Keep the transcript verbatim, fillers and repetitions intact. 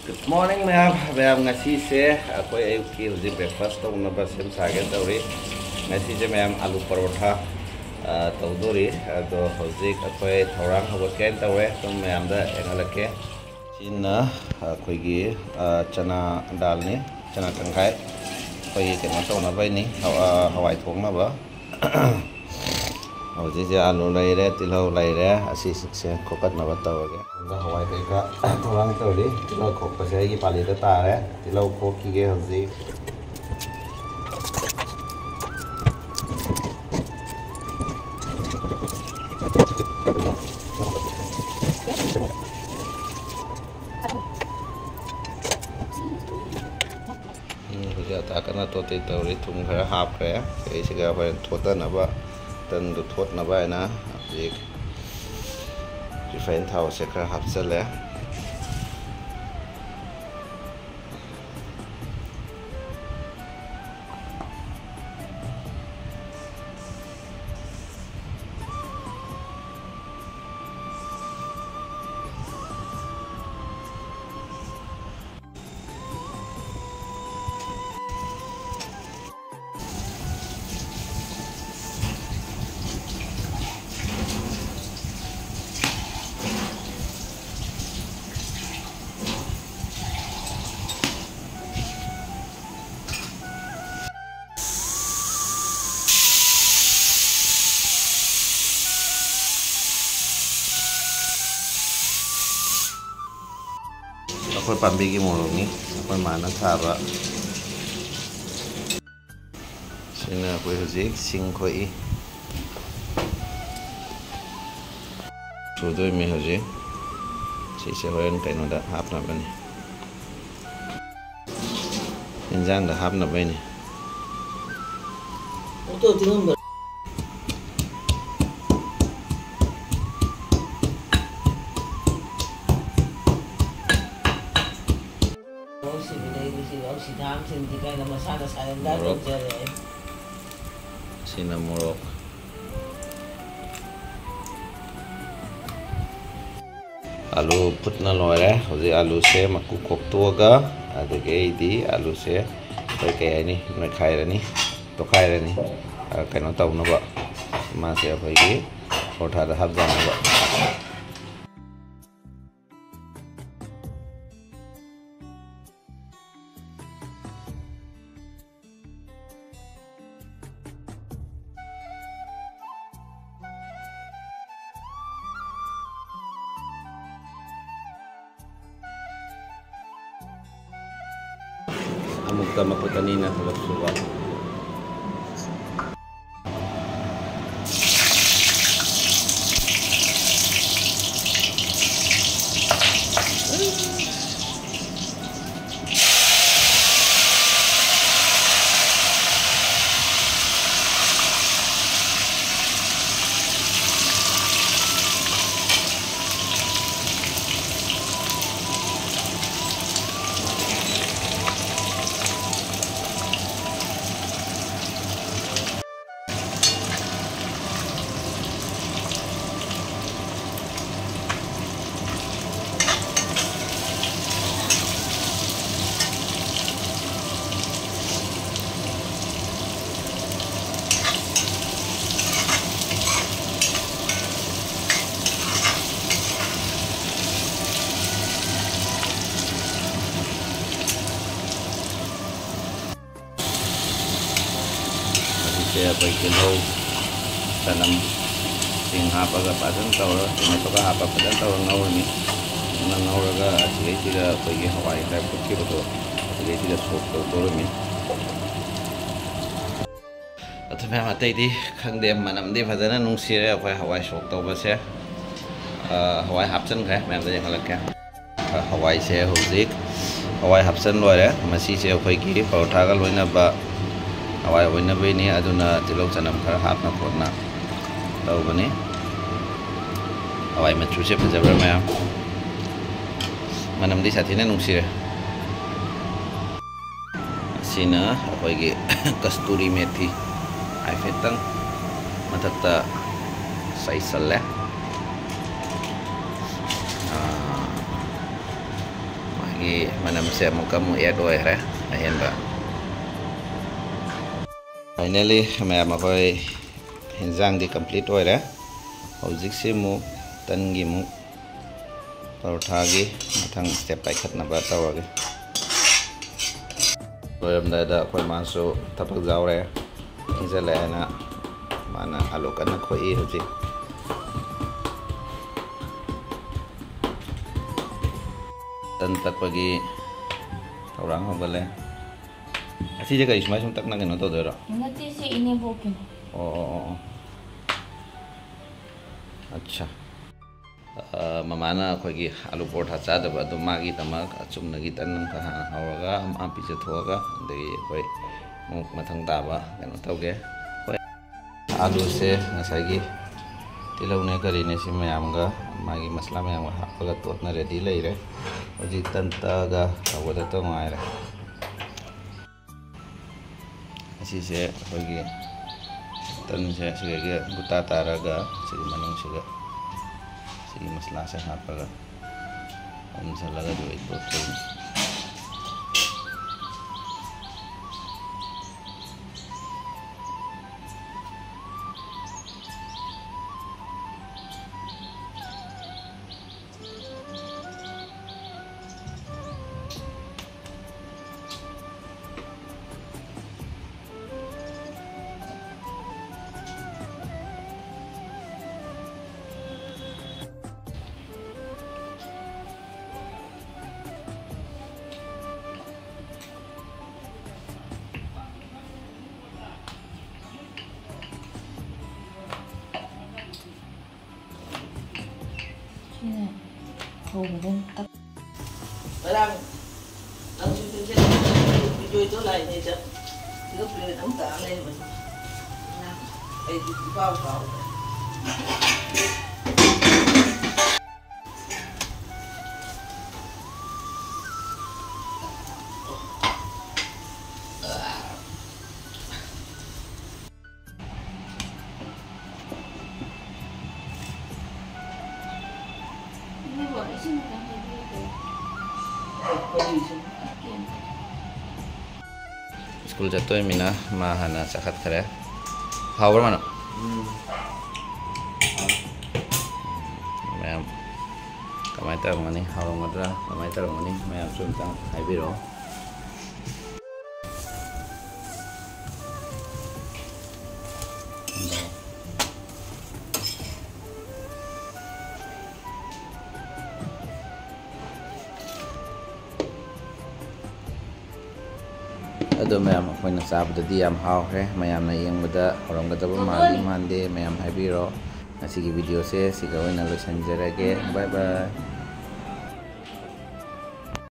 Good morning, ꯃꯌꯥꯝ꯫ ꯃꯌꯥꯝ, ꯉꯁꯤꯁꯦ ꯑꯩꯈꯣꯏ ꯑꯌꯨꯛꯀꯤ ꯍꯧꯖꯤꯛ breakfast ꯇꯧꯅꯕ ꯁꯦꯝ ꯁꯥꯒꯦ ꯇꯧꯔꯤ꯫ ꯉꯁꯤꯁꯦ, ꯃꯌꯥꯝ, ꯑꯂꯨ ꯄꯔꯣꯊꯥ, ꯑ, ꯇꯧꯗꯣꯔꯤ꯫ ꯑꯗꯣ ꯍꯧꯖꯤꯛ ꯑꯩꯈꯣꯏ ꯊꯧꯔꯥꯡ ꯍꯧꯒꯠꯀꯦꯅ ꯇꯧꯔꯦ, ꯑꯗꯨꯝ ꯃꯌꯥꯝꯗ ꯌꯦꯡꯍꯜꯂꯛꯀꯦ꯫ ꯁꯤꯅ ꯑꯩꯈꯣꯏꯒꯤ, ꯑ, ꯆꯅꯥ ꯗꯥꯜꯅꯤ, ꯆꯅꯥ ꯇꯪꯈꯥꯏ꯫ ꯑꯩꯈꯣꯏꯒꯤ ꯀꯩꯅꯣ ꯇꯧꯅꯕꯩꯅꯤ, ꯍ-, ꯑ, ꯍꯋꯥꯏ ꯊꯣꯡꯅꯕ꯫ ꯍꯧꯖꯤꯛꯁꯦ ꯑꯂꯨ ꯂꯩꯔꯦ, ꯇꯤꯜꯍꯧ ꯂꯩꯔꯦ, ꯑꯁꯤꯁꯦ ꯈꯣꯀꯠꯅꯕ ꯇꯧꯔꯒꯦ꯫ ꯑꯗꯨꯒ ꯍꯋꯥꯏ ꯀꯩꯀꯥ ꯊꯧꯔꯥꯡ ꯇꯧꯔꯤ꯫ ꯇꯤꯜꯍꯧ ꯈꯣꯛꯄꯁꯦ ꯑꯩꯒꯤ ꯄꯥꯂꯤꯗ ꯇꯥꯔꯦ꯫ ꯇꯤꯜꯍꯧ ꯈꯣꯛꯈꯤꯒꯦ ꯍꯧꯖꯤꯛ꯫ ꯎꯝ, ꯍꯧꯖꯤꯛ ꯑꯇꯥ ꯀꯟꯅ ꯇꯣꯠꯇꯣꯏ ꯇꯧꯔꯤ꯫ ꯊꯨꯝ ꯈꯔ ꯍꯥꯞꯈ꯭ꯔꯦ꯫ ꯁꯤꯒ ꯍꯣꯔꯦꯟ ꯊꯣꯠꯇꯅꯕ, ꯇꯟꯗꯨ ꯊꯣꯠꯅꯕ ꯍꯥꯏꯅ ꯍꯧꯖꯤꯛ refine ꯊꯥꯎꯁꯦ ꯈꯔ ꯍꯥꯞꯆꯜꯂꯦ꯫ ꯑꯩꯈꯣꯏ ꯄꯥꯝꯕꯤꯒꯤ ꯃꯣꯔꯣꯛꯅꯤ, ꯑꯩꯈꯣꯏ ꯃꯥꯅ ꯊꯥꯕ꯫ ꯁꯤꯅ ꯑꯩꯈꯣꯏ ꯍꯧꯖꯤꯛ ꯁꯤꯡ ꯈꯣꯛꯏ꯫ ꯁꯨꯗꯣꯏꯃꯤ ꯍꯧꯖꯤꯛ꯫ ꯁꯤꯁꯦ ꯍꯣꯔꯦꯟ ꯀꯩꯅꯣꯗ ꯍꯥꯞꯅꯕꯅꯤ, ꯏꯟꯖꯥꯡꯗ ꯍꯥꯞꯅꯕꯩꯅꯤ꯫ ꯁꯤꯕꯗꯩꯗꯤ ꯁꯤ ꯂꯧꯁꯤ ꯊꯥꯡꯁꯤꯡꯗꯤ ꯀꯥꯏꯅ ꯃꯁꯥꯅ surrender ꯃꯣꯔꯣꯛ꯫ ꯇꯧꯖꯔꯦ꯫ ꯁꯤꯅ ꯃꯣꯔꯣꯛ꯫ ꯑꯥꯂꯨ ꯐꯨꯠꯅ ꯂꯣꯏꯔꯦ꯫ ꯍꯧꯖꯤꯛ ꯑꯥꯂꯨꯁꯦ ꯃꯀꯨ ꯈꯣꯛꯇꯣꯛꯑꯒ, ꯑꯗꯒꯤ ꯑꯩꯗꯤ ꯑꯥꯂꯨꯁꯦ ꯑꯩꯈꯣꯏ, ꯀꯩ ꯍꯥꯏꯅꯤ, ꯅꯣꯏꯈꯥꯏꯔꯅꯤ, ꯇꯣꯈꯥꯏꯔꯅꯤ, ꯑ, ꯀꯩꯅꯣ ꯇꯧꯅꯕ, ꯃꯥꯁꯦ ꯑꯩꯈꯣꯏꯒꯤ ꯄꯔꯣꯊꯥꯗ ꯍꯥꯞꯆꯅꯕ꯫ ꯑꯃꯨꯛꯇ ꯃꯈꯨꯠ ꯑꯅꯤꯅ ꯊꯕꯛ ꯁꯨꯕ꯫ ꯃꯁꯤꯁꯦ ꯑꯩꯈꯣꯏ ꯇꯤꯜꯍꯧ, ꯆꯅꯝ, ꯁꯤꯡ ꯍꯥꯞꯄꯒ ꯐꯖꯅ ꯇꯧꯔꯒ, ꯇꯣꯃꯦꯇꯣꯒ ꯍꯥꯞꯄꯒ ꯐꯖꯅ ꯇꯧꯔꯒ ꯉꯧꯔꯅꯤ꯫ ꯐꯖꯅ ꯉꯧꯔꯒ ꯑꯁꯤꯗꯩꯁꯤꯗ ꯑꯩꯈꯣꯏꯒꯤ ꯍꯋꯥꯏ ꯉꯁꯥꯏ ꯐꯨꯠꯈꯤꯕꯗꯣ ꯑꯁꯤꯗꯩꯁꯤꯗ ꯁꯣꯛ ꯇꯧꯗꯧꯔꯅꯤ꯫ ꯑꯗꯨ ꯃꯌꯥꯝ, ꯑꯇꯩꯗꯤ ꯈꯪꯗꯦ, ꯃꯅꯝꯗꯤ ꯐꯖꯅ ꯅꯨꯡꯁꯤꯔꯦ ꯑꯩꯈꯣꯏ ꯍꯋꯥꯏ ꯁꯣꯛ ꯇꯧꯕꯁꯦ꯫ ꯑ, ꯍꯋꯥꯏ ꯍꯥꯞꯆꯤꯟꯈ꯭ꯔꯦ, ꯃꯌꯥꯝꯗ ꯌꯦꯡꯍꯜꯂꯛꯀꯦ꯫ ꯍꯋꯥꯏꯁꯦ ꯍꯧꯖꯤꯛ ꯍꯋꯥꯏ ꯍꯥꯞꯆꯤꯟ ꯂꯣꯏꯔꯦ꯫ ꯃꯁꯤꯁꯦ ꯑꯩꯈꯣꯏꯒꯤ ꯄꯔꯣꯊꯥꯒ ꯂꯣꯏꯅꯕ ꯍꯋꯥꯏ ꯑꯣꯏꯅꯕꯩꯅꯤ, ꯑꯗꯨꯅ ꯇꯤꯜꯍꯧ ꯆꯅꯝ ꯈꯔ ꯍꯥꯞꯅ ꯈꯣꯠꯅ ꯇꯧꯕꯅꯤ꯫ ꯍꯋꯥꯏ ꯃꯆꯨꯁꯦ ꯐꯖꯕ꯭ꯔꯥ ꯃꯌꯥꯝ? ꯃꯅꯝꯗꯤ ꯁꯥꯊꯤꯅ ꯅꯨꯡꯁꯤꯔꯦ꯫ ꯑꯁꯤꯅ ꯑꯩꯈꯣꯏꯒꯤ ꯀꯁꯇꯨꯔꯤ ꯃꯦꯊꯤ ꯍꯥꯏꯐꯦꯠꯇꯪ ꯃꯊꯛꯇ ꯆꯥꯏꯁꯜꯂꯦ꯫ ꯑ, ꯒꯤ ꯃꯅꯝꯁꯦ ꯑꯃꯨꯛꯀ ꯑꯃꯨꯛ add ꯑꯣꯏꯈ꯭ꯔꯦ ꯑꯍꯦꯟꯕ꯫ Finally, ꯃꯌꯥꯝ, ꯑꯩꯈꯣꯏ ꯍꯤꯟꯖꯥꯡꯗꯤ complete ꯑꯣꯏꯔꯦ꯫ ꯍꯧꯖꯤꯛꯁꯤ ꯑꯃꯨꯛ ꯇꯟꯒꯤ ꯑꯃꯨꯛ ꯄꯔꯣꯊꯥꯒꯤ ꯃꯊꯪ step ꯄꯥꯏꯈꯠꯅꯕ ꯇꯧꯔꯒꯦ꯫ ꯂꯣꯏꯔꯝꯗꯥꯏꯗ ꯑꯩꯈꯣꯏ ꯃꯥꯁꯨ ꯊꯕꯛ ꯌꯥꯎꯔꯦ, ꯊꯦꯡꯖꯜꯂꯛꯑꯦꯅ ꯃꯥꯅ ꯑꯂꯨ ꯀꯟꯅ ꯈꯣꯛꯏ ꯍꯧꯖꯤꯛ꯫ ꯇꯟ ꯇꯛꯄꯒꯤ ꯊꯧꯔꯥꯡ ꯍꯧꯒꯠꯂꯦ꯫ ꯑꯁꯤꯁꯦ ꯀꯔꯤ ꯁꯨꯃꯥꯏ ꯁꯨꯝ ꯇꯛꯅ ꯀꯩꯅꯣ ꯇꯧꯗꯣꯏꯔꯣ? ꯅꯠꯇꯦ, ꯁꯤ ꯏꯅꯦꯝꯕꯣꯛꯀꯤꯅꯦ꯫ ꯑꯣ, ꯑꯣ, ꯑꯣ, ꯑꯣ꯫ ꯑꯠꯁꯥ꯫ ꯑ, ꯃꯃꯥꯅ ꯑꯩꯈꯣꯏꯒꯤ ꯑꯂꯨ ꯄꯔꯣꯊꯥ ꯆꯥꯗꯕ ꯑꯗꯨ ꯃꯥꯒꯤꯗꯃꯛ ꯑꯆꯨꯝꯅꯒꯤ ꯇꯟ ꯑꯃꯈꯛ ꯍꯥꯟꯅ ꯍꯧꯔꯒ ꯑꯃ ꯄꯤꯖꯊꯣꯛꯑꯒ, ꯑꯗꯒꯤ ꯑꯩꯈꯣꯏ ꯑꯃꯨꯛ ꯃꯊꯪ ꯇꯥꯕ ꯀꯩꯅꯣ ꯇꯧꯒꯦ꯫ ꯍꯣꯏ꯫ ꯑꯂꯨꯁꯦ ꯉꯁꯥꯏꯒꯤ ꯇꯤꯜꯍꯧꯅꯦ ꯀꯔꯤꯅꯦ ꯁꯤ ꯃꯌꯥꯝꯒ ꯃꯥꯒꯤ ꯃꯁꯂꯥ ꯃꯌꯥꯝꯒ ꯍꯥꯞꯄꯒ ꯇꯣꯠꯅ ready ꯂꯩꯔꯦ꯫ ꯍꯧꯖꯤꯛ ꯇꯟ ꯇꯛꯑꯒ ꯇꯧꯒꯗꯕꯇ ꯉꯥꯏꯔꯦ꯫ ꯑꯁꯤꯁꯦ ꯑꯩꯈꯣꯏꯒꯤ ꯇꯟꯁꯦ ꯁꯤꯗꯒꯤ ꯒꯨꯇꯥ ꯇꯥꯔꯒ ꯁꯤꯒꯤ ꯃꯅꯨꯡꯁꯤꯗ ꯁꯤꯒꯤ ꯃꯁꯂꯥꯁꯦ ꯍꯥꯞꯄꯒ ꯎꯝꯁꯜꯂꯒ ꯑꯗꯨ ꯑꯩ ꯇꯣꯠꯇꯣꯏꯅꯤ꯫ ꯁꯤꯅ ꯍꯧꯕꯗ ꯇꯛ-, ꯉꯔꯥꯡ ꯅꯪꯁꯨ ꯇꯨꯏꯁꯟ ꯕꯤꯖꯣꯏꯗꯣ ꯂꯥꯛꯏꯉꯩꯗ ꯁꯤꯗ plate ꯑꯃ ꯇꯥ ꯂꯩꯔꯝꯕꯅꯤ꯫ ꯑꯩꯗꯤ ꯏꯄꯥꯎ ꯀꯥꯎꯔꯦ꯫ ꯏꯅꯦꯕꯣꯛ, ꯏꯁꯤꯡ ꯈꯤꯇꯪ ꯍꯩꯕꯤꯔꯛꯀꯦꯔꯥ? ꯁ꯭ꯀꯨꯜ ꯆꯠꯇꯣꯏꯃꯤꯅ ꯃꯥ ꯍꯥꯟꯅ ꯆꯥꯈꯠꯈ꯭ꯔꯦ꯫ ꯍꯥꯎꯕ꯭ꯔꯥ ꯃꯥꯅ? ꯃꯌꯥꯝ ꯀꯃꯥꯏꯅ ꯇꯧꯔꯝꯒꯅꯤ? ꯍꯥꯎꯔꯝꯒꯗ꯭ꯔꯥ? ꯀꯃꯥꯏꯅ ꯇꯧꯔꯝꯒꯅꯤ? ꯃꯌꯥꯝꯁꯨ ꯑꯝꯇꯪ ꯍꯥꯏꯕꯤꯔꯛꯑꯣ꯫ ꯑꯗꯣ ꯃꯌꯥꯝ, ꯑꯩꯈꯣꯏꯅ ꯆꯥꯕꯗꯗꯤ ꯌꯥꯝ ꯍꯥꯎꯈ꯭ꯔꯦ꯫ ꯃꯌꯥꯝꯅ ꯌꯦꯡꯕꯗ ꯍꯧꯔꯝꯒꯗꯕ ꯃꯥꯜꯂꯤ ꯃꯥꯟꯗꯦ, ꯃꯌꯥꯝ ꯍꯥꯏꯕꯤꯔꯣ꯫ ꯉꯁꯤꯒꯤ ꯚꯤꯗꯤꯑꯣꯁꯦ ꯁꯤꯒ ꯑꯣꯏꯅ ꯂꯣꯏꯁꯤꯟꯖꯔꯒꯦ꯫ ꯕꯥꯏ ꯕꯥꯏ꯫